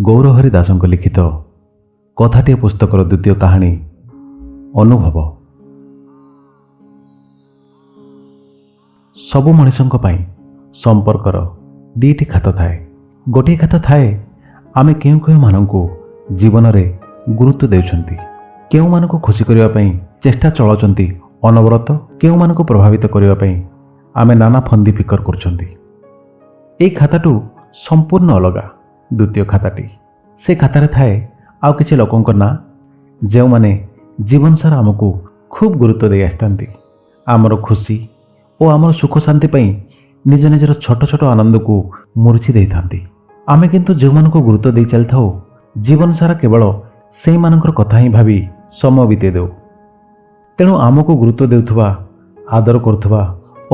ଗୌରହରି ଦାସଙ୍କ ଲିଖିତ କଥାଟିଏ ପୁସ୍ତକର ଦ୍ୱିତୀୟ କାହାଣୀ ଅନୁଭବ। ସବୁ ମଣିଷଙ୍କ ପାଇଁ ସମ୍ପର୍କର ଦୁଇଟି ଖାତା ଥାଏ। ଗୋଟିଏ ଖାତା ଥାଏ ଆମେ କେଉଁ କେଉଁମାନଙ୍କୁ ଜୀବନରେ ଗୁରୁତ୍ୱ ଦେଉଛନ୍ତି, କେଉଁମାନଙ୍କୁ ଖୁସି କରିବା ପାଇଁ ଚେଷ୍ଟା ଚଳାଉଛନ୍ତି ଅନବରତ, କେଉଁମାନଙ୍କୁ ପ୍ରଭାବିତ କରିବା ପାଇଁ ଆମେ ନାନା ଫନ୍ଦି ଫିକର କରୁଛନ୍ତି। ଏଇ ଖାତାଠୁ ସମ୍ପୂର୍ଣ୍ଣ ଅଲଗା ଦ୍ୱିତୀୟ ଖାତାଟି। ସେ ଖାତାରେ ଥାଏ ଆଉ କିଛି ଲୋକଙ୍କ ନାଁ, ଯେଉଁମାନେ ଜୀବନସାରା ଆମକୁ ଖୁବ୍ ଗୁରୁତ୍ୱ ଦେଇ ଆସିଥାନ୍ତି। ଆମର ଖୁସି ଓ ଆମର ସୁଖ ଶାନ୍ତି ପାଇଁ ନିଜ ନିଜର ଛୋଟ ଛୋଟ ଆନନ୍ଦକୁ ମୂର୍ଚ୍ଛି ଦେଇଥାନ୍ତି। ଆମେ କିନ୍ତୁ ଯେଉଁମାନଙ୍କୁ ଗୁରୁତ୍ୱ ଦେଇ ଚାଲିଥାଉ, ଜୀବନସାରା କେବଳ ସେଇମାନଙ୍କର କଥା ହିଁ ଭାବି ସମୟ ବିତେଇ ଦେଉ। ତେଣୁ ଆମକୁ ଗୁରୁତ୍ୱ ଦେଉଥିବା, ଆଦର କରୁଥିବା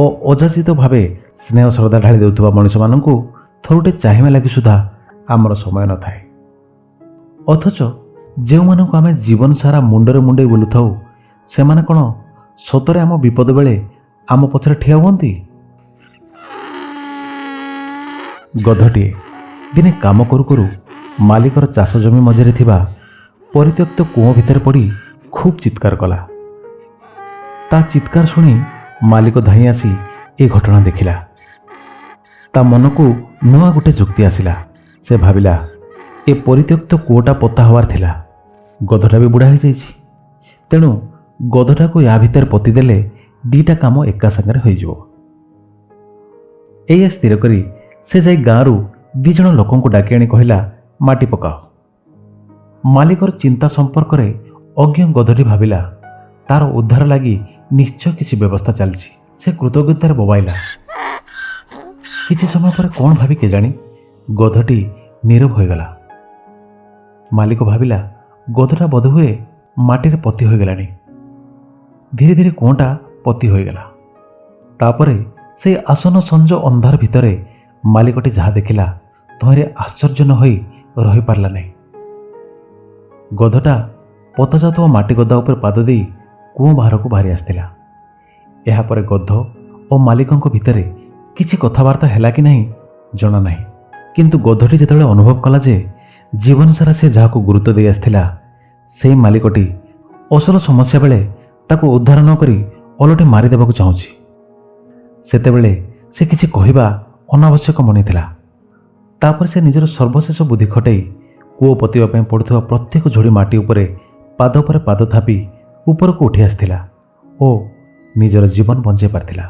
ଓ ଅଯାଚିତ ଭାବେ ସ୍ନେହ ଶ୍ରଦ୍ଧା ଢାଳି ଦେଉଥିବା ମଣିଷମାନଙ୍କୁ ଥରୁଟେ ଚାହିଁବା ଲାଗି ସୁଦ୍ଧା ଆମର ସମୟ ନଥାଏ। ଅଥଚ ଯେଉଁମାନଙ୍କୁ ଆମେ ଜୀବନସାରା ମୁଣ୍ଡରେ ମୁଣ୍ଡେଇ ବୁଲୁଥାଉ, ସେମାନେ କ'ଣ ସତରେ ଆମ ବିପଦ ବେଳେ ଆମ ପଛରେ ଠିଆ ହୁଅନ୍ତି? ଗଧଟିଏ ଦିନେ କାମ କରୁ କରୁ ମାଲିକର ଚାଷ ଜମି ମଝିରେ ଥିବା ପରିତ୍ୟକ୍ତ କୂଅ ଭିତରେ ପଡ଼ି ଖୁବ୍ ଚିତ୍କାର କଲା। ତା ଚିତ୍କାର ଶୁଣି ମାଲିକ ଧାଇଁ ଆସି ଏ ଘଟଣା ଦେଖିଲା। ତା ମନକୁ ନୂଆ ଗୋଟେ ଯୁକ୍ତି ଆସିଲା। ସେ ଭାବିଲା, ଏ ପରିତ୍ୟକ୍ତ କୂଅଟା ପୋତା ହେବାର ଥିଲା, ଗଧଟା ବି ବୁଢ଼ା ହୋଇଯାଇଛି, ତେଣୁ ଗଧଟାକୁ ୟା ଭିତରେ ପୋତିଦେଲେ ଦୁଇଟା କାମ ଏକା ସାଙ୍ଗରେ ହୋଇଯିବ। ଏଇଆ ସ୍ଥିର କରି ସେ ଯାଇ ଗାଁରୁ ଦୁଇ ଜଣ ଲୋକଙ୍କୁ ଡାକି ଆଣି କହିଲା, ମାଟି ପକାଅ। ମାଲିକର ଚିନ୍ତା ସମ୍ପର୍କରେ ଅଜ୍ଞ ଗଧଟି ଭାବିଲା ତାର ଉଦ୍ଧାର ଲାଗି ନିଶ୍ଚୟ କିଛି ବ୍ୟବସ୍ଥା ଚାଲିଛି। ସେ କୃତଜ୍ଞତାରେ ବୋବାଇଲା। କିଛି ସମୟ ପରେ କ'ଣ ଭାବି କେଜାଣି ଗଧଟି ନୀରବ ହୋଇଗଲା। ମାଲିକ ଭାବିଲା ଗଧଟା ବୋଧହୁଏ ମାଟିରେ ପୋତି ହୋଇଗଲାଣି। ଧୀରେ ଧୀରେ କୂଅଟା ପୋତି ହୋଇଗଲା। ତାପରେ ସେ ଆସନ ସଞ୍ଜ ଅନ୍ଧାର ଭିତରେ ମାଲିକଟି ଯାହା ଦେଖିଲା ତହିଁରେ ଆଶ୍ଚର୍ଯ୍ୟ ନ ହୋଇ ରହିପାରିଲା ନାହିଁ। ଗଧଟା ପୋତା ଯାଉଥିବା ମାଟି ଗଦା ଉପରେ ପାଦ ଦେଇ କୂଅ ବାହାରକୁ ବାହାରି ଆସିଥିଲା। ଏହାପରେ ଗଧ ଓ ମାଲିକଙ୍କ ଭିତରେ କିଛି କଥାବାର୍ତ୍ତା ହେଲା କି ନାହିଁ ଜଣା ନାହିଁ, କିନ୍ତୁ ଗଧଟି ଯେତେବେଳେ ଅନୁଭବ କଲା ଯେ ଜୀବନସାରା ସେ ଯାହାକୁ ଗୁରୁତ୍ୱ ଦେଇ ଆସିଥିଲା ସେଇ ମାଲିକଟି ଅସଲ ସମସ୍ୟା ବେଳେ ତାକୁ ଉଦ୍ଧାର ନ କରି ଓଲଟି ମାରିଦେବାକୁ ଚାହୁଁଛି, ସେତେବେଳେ ସେ କିଛି କହିବା ଅନାବଶ୍ୟକ ମଣିଥିଲା। ତାପରେ ସେ ନିଜର ସର୍ବଶେଷ ବୁଦ୍ଧି ଖଟେଇ କୂଅ ପୋତିବା ପାଇଁ ପଡ଼ୁଥିବା ପ୍ରତ୍ୟେକ ଝୁଡ଼ି ମାଟି ଉପରେ ପାଦ ପରେ ପାଦ ଥାପି ଉପରକୁ ଉଠି ଆସିଥିଲା ଓ ନିଜର ଜୀବନ ବଞ୍ଚାଇ ପାରିଥିଲା।